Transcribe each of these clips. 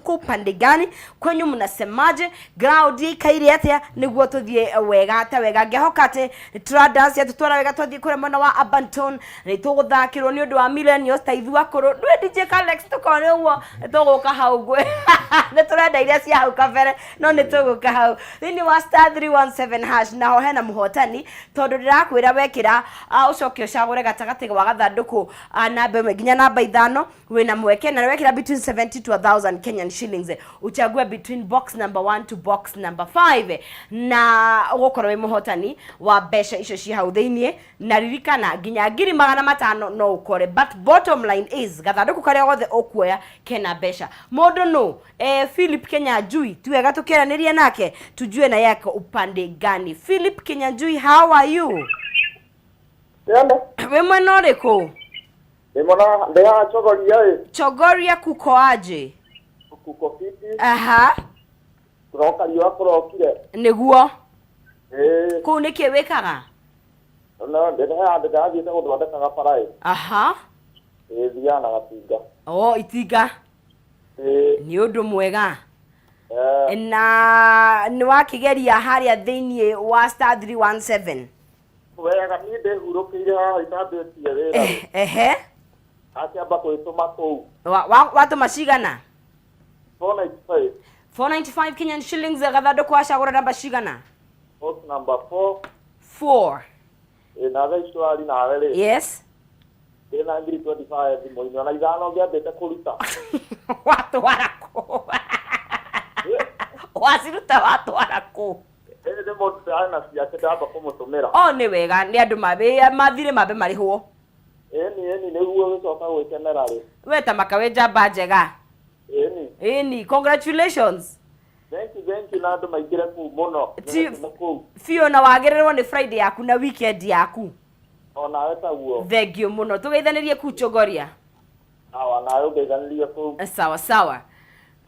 Uko upande gani? Kwenyu mnasemaje? Ground ikaire atia niguo tuthie wega ta wega? Ngehoka ati nĩtũradance atũtwara wega twathiĩ kũrĩa mwena wa Abanton, nĩtũgũthakĩrwo nĩ ũndũ wa millennials ta ithuĩ akũrũ. Ndũĩ DJ Kalex, tũkorwo nĩ ũguo nĩtũgũka hau ngwĩ nĩtũrenda iria cia hau kabere, no nĩtũgũka hau thĩinĩ wa *317# naho hena mũhotani, tondũ ndĩrakwĩra wekĩra ũcoke ũcagũre gatagatĩ wa gathandũkũ namba 1 nginya namba 5, wĩna mweke, na wekĩra between 70 to 1000 Kenyan shillings, uchague between box number 1 to box number 5 na ũgũkorwo wĩ mũhotani wa mbeca icio ci hau thĩiniĩ. Na ririkana nginya 500,000 no ũkore, but bottom line is gathandũkũ karĩa gothe ũkuoya kena mbeca. Mũndũ nũ Philip Kenyanjui, ti wega tũkĩaranĩria nake tujue na yako upande gani. Philip Kenyanjui, how are you? Hello. Wĩ mwena ũrĩkũ? Ndĩ mwena ndĩ haha Chogoria ĩ. Chogoria kuko aje? Kuko fiti. Kũroka riũa kũrokire. Nĩguo. Ĩĩ. Kũu nĩkĩ wĩkaga? No ndĩ he handũ ndĩrathiĩte gũthondekaga bara ĩ. Ĩĩ, thiaga na gatinga. O itinga. Ĩĩ. Nĩ ũndũ mwega. Eh, Na nĩ wakĩgeria harĩa thĩiniĩ wa *317? Wega, niĩ ndĩhurũkĩire haha itambĩtie wĩra. Ehe. Akĩamba kwĩtũma kũu. Watũma cigana? 495. 495 Kenyan shillings. Gathandũkũ wacagũra namba cigana? Box number 4. 4. Ĩĩ, na thaa ici tũrari nawe rĩ. Ndĩna ngiri 25 thimũ-inĩ, ona 5 ngĩambĩte kũruta. Watwara kũ? Waciruta watwara kũ? Ĩĩ, nĩ mũndũ ndĩrarĩ na ciake, ndamba kũmũtũmĩra. O nĩ wega, nĩ andũ mabe mathire mambe marĩhwo. Ĩni ĩni, nĩguo gĩcoka gwĩkenera rĩ. We ta makawe njamba njega. Ĩni. Ĩni, congratulations. Thank you, thank you, na andũ maingĩre kũu mũno. Nĩgũtũma kũu. Biũ, na wagĩrĩrwo nĩ Friday yaku na weekend yaku. Onawe taguo. Thank you mũno, tũgeithanĩrie kuu Chogoria. Awa, nawe ũngeithanĩrie kũu. Sawa sawa.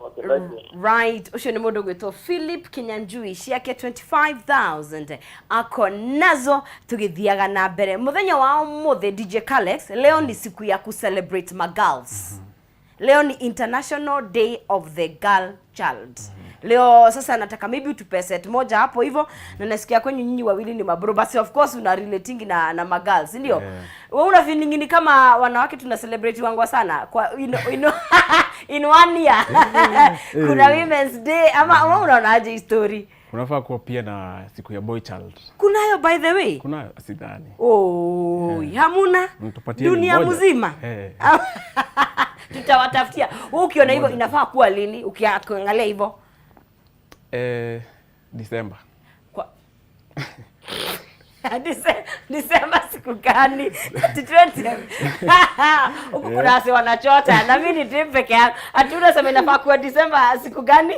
Okay, thank you. Right, ũcio nĩ mũndũ ũgwĩtwo Philip Kinyanjui, ciake 25,000 ako nazo. Tũgĩthiaga na mbere mũthenya wa ũmũthĩ, DJ Kalex, leo ni siku ya kucelebrate magirls. Leo ni International Day of the Girl Child. Leo sasa nataka maybe utupe set moja hapo hivyo, na nasikia kwenyu nyinyi wawili ni mabro, basi of course una relating na magirls, ndio? Yeah. Wewe una feeling ni kama wanawake tuna celebrate wangwa sana kwa in one year kuna Women's Day, ama wewe unaonaje hii story? Kunafaa kuwa pia na siku ya boy child. Kunayo, by the way. Kunayo? Sidhani. Oh, hamuna? Mtupatieni Dunia moja. mzima. Eh. Tutawatafutia. Wewe ukiona hivyo inafaa kuwa lini ukiangalia hivyo? December. Kwa December siku gani? Ati 20 huku kuna wase wanachota na mimi ni team peke yangu. Ati unasema inafaa kuwa December siku gani?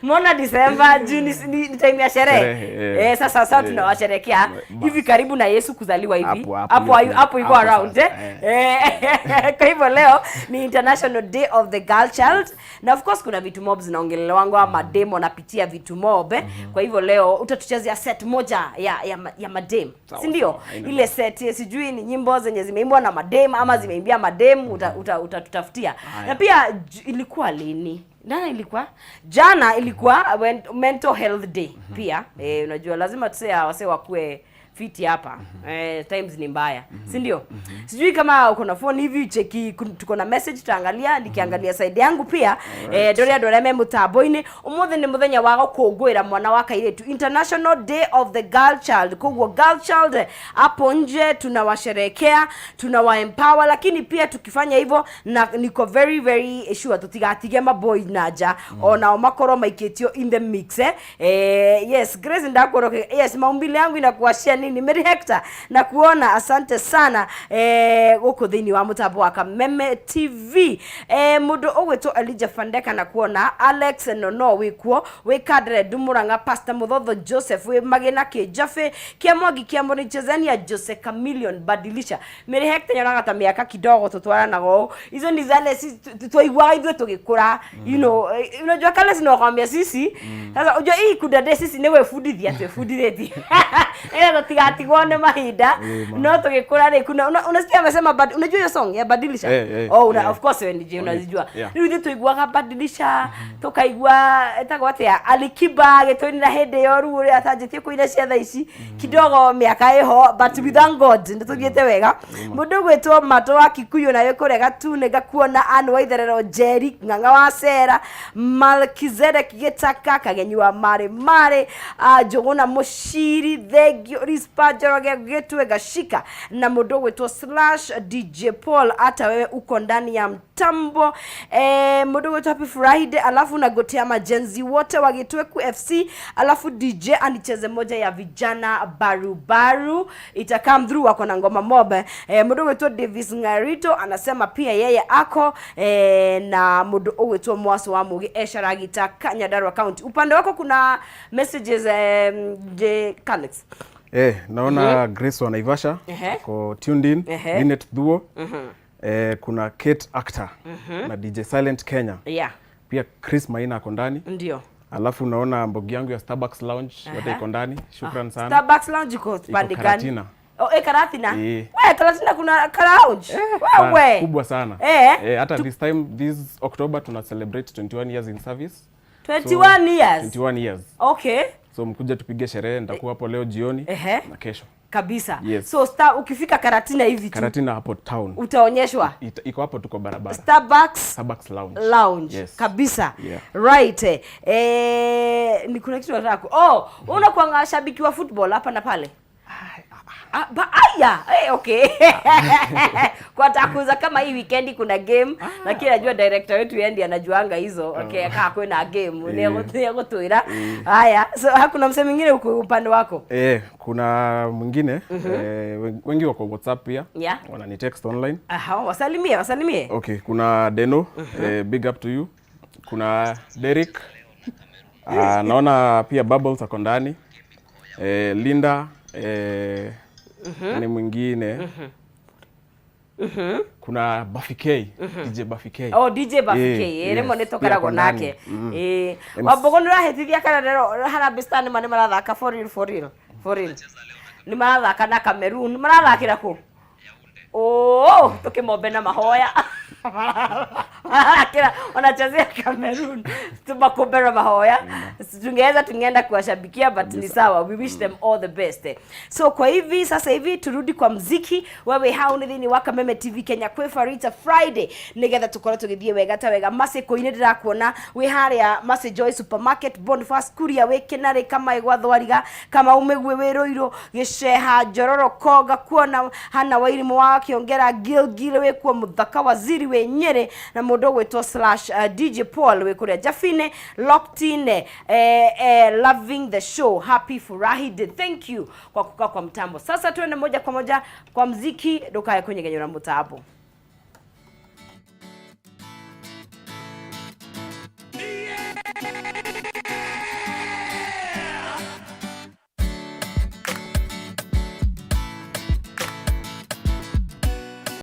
Mbona December? Juu ni time ya sherehe. Sherehe, eh. Eh, sasa tunawasherekea hivi karibu na Yesu kuzaliwa hivi. Hapo, hapo, Hapo hiyo hapo iko hapo around, sasa, eh. Eh, kwa hivyo leo ni International Day of the Girl Child, na of course kuna vitu mob zinaongelewangwa, madem wanapitia vitu mob, eh. Kwa hivyo leo utatuchezea set moja ya madem, Sawa, si ndio? Sawa, haina. Ile set sijui ni nyimbo zenye zimeimbwa na madem ama zimeimbia madem, utatutafutia. Na pia ilikuwa lini? Nana ilikuwa jana, ilikuwa when, Mental Health Day pia. Unajua lazima tuse wase wakue fiti hapa. Times ni mbaya, si ndio? Sijui kama uko na phone hivi cheki, tuko na message tutaangalia, nikiangalia side yangu pia. Ndore andũ arĩa me mũtambo-inĩ, ũmũthĩ nĩ mũthenya wa gũkũngũĩra mwana wa kairĩtu, International Day of the Girl Child. Koguo girl child hapo nje tunawasherekea, tunawa empower, lakini pia tukifanya hivyo, na niko very very sure tutigatige maboy na nja, onao makorwo maikĩtio in the mix, eh? Yes, Grace ndakoroke, yes, maumbile yangu inakuashia nini. Mary Hector na kuona, asante sana gũkũ thĩinĩ wa mũtambo wa Kameme TV. Mũndũ ũgwĩtwo Elijah Fandeka na kuona, Alex Nono wĩkuo, wĩ Kadre Ndumũrang'a, Pastor Muthotho Joseph wĩ Magĩna, Kĩnjabĩ kĩa Mwangi kĩa Mũnichezenia, Jose Chameleon badilisha. Mary Hector, nyonaga ta mĩaka kidogo tũtwaranaga ũũ, hizo ni zale twaiguaga ithuĩ tũgĩkũra, unajua kale sinakwambia sisi sasa, unajua hii kudade sisi ni gwĩbundithia twĩbundithĩtie nĩgetha Tigatigwo nĩ mahinda. No tũgĩkũra rĩ, kuna unasikia amesema unajua hiyo song ya Badilisha? Oh, una, of course wewe DJ unazijua. Rĩu ithuĩ tũiguaga Badilisha, tukaigua etagwo atĩa, Alikiba agĩtũinĩra hĩndĩ ĩyo, rĩu ũrĩa atanjĩtie kũina cia thaa ici kidogo mĩaka ĩho, but we thank God nĩ tũthiĩte wega. Mũndũ ũgwĩtwo Mato wa Kikuyu nawe kũrega tu nĩ ngakuona. Anne wa Itherero, Njeri Ng'ang'a wa Cera, Malkizedek Gĩtaka Kagenyi wa Marĩ Marĩ, Njũgũna Mũciri, Thengio Rispa Njoroge Gĩtwe Gashika, na mũndũ ũgwĩtwo slash DJ Paul, hata wewe uko ndani ya mtambo. Mũndũ ũgwĩtwo Happy Friday, alafu nagotea majenzi wote wa Gĩtweku FC, alafu DJ anicheze moja ya vijana barubaru, ita come through, wako na ngoma mobe. Mũndũ ũgwĩtwo Davis Ngarito anasema pia yeye ako na mũndũ ũgwĩtwo Mwaso wa Mugi Esharagita Nyandarua County. Upande wako kuna messages, J Calix? Naona Grace wa Naivasha ako tuned in, Linet Thuo, kuna Kate Actor na DJ Silent Kenya. Pia Chris Maina ako ndani. Alafu naona mbogi yangu ya Starbucks Lounge yote iko ndani. Shukran sana. Starbucks Lounge iko pande gani? Karatina. Oh, Karatina. Eh. We, Karatina kuna ka lounge. Sana, Wewe. kubwa sana. Hata this time, this October, tuna celebrate 21 years in service. 21 years. 21 years. So mkuja tupige sherehe, nitakuwa hapo leo jioni na kesho. Kabisa. Yes. So star, ukifika Karatina hivi tu Karatina hapo town. Utaonyeshwa Iko hapo, tuko barabara. Starbucks Starbucks Lounge. Lounge. Yes. Kabisa. Yeah. Right. Ni kuna kitu nataka oh, unakuanga shabiki wa football hapa na pale? Ah, ba, aya, okay. Kwa takuza kama hii weekend kuna game, lakini najua director wetu yeye ndiye anajuanga hizo. Okay, kaa kwena game ni gutwira. Haya, so hakuna msemo mwingine uko upande wako? Kuna mwingine, wengi wako WhatsApp pia. Wanani text online. Aha, wasalimie, wasalimie. Okay, kuna Deno, big up to you. Kuna Derek. Naona pia Bubbles ako ndani. Linda, nani mwingine? Kuna Buffy K, DJ Buffy K. Oh, DJ Buffy K, rĩmwe nĩ Pia tũkoragwo ako ndani. nake. Wambogo nĩ ũrahĩtithia kana rero Harambee Stars nĩma nĩ marathaka? For real, for real, for real. Nĩ marathaka na Cameroon, marathakĩra kũ? Oh, tukimombe na mahoya. Marathakĩra, wanachezea Cameroon. Tumakombe na mahoya. Tungeweza tungeenda kuwashabikia, but ni sawa. We wish them all the best. So kwa hivi sasa hivi turudi kwa mziki. Wewe hau nĩ thĩinĩ wa Kameme TV Kenya kwĩ Farita Friday nĩgetha tũkorwo tũgĩthiĩ wega ta wega. Masi kũinĩ ndĩrakuona wĩ harĩa Masi Joy Supermarket, Boniface Kuria wĩ Kĩnarĩ, Kamaĩ gwa Thwariga, Kamau Mĩguĩ wĩ Rũirũ, Gĩceha Njororo Konga, kuona Hana Wairimũ wa Kĩongera, Gilgil wĩ kuo, Mũthaka Waziri wĩ Nyĩrĩ, na mũndũ ũgwĩtwo slash DJ Paul wĩ kũrĩa Jafine Locked, loving the show, happy furahi day. Thank you kwa kukaa kwa mtambo. Sasa tuende moja kwa moja kwa mziki, ndukae kunyegenyora mutambo.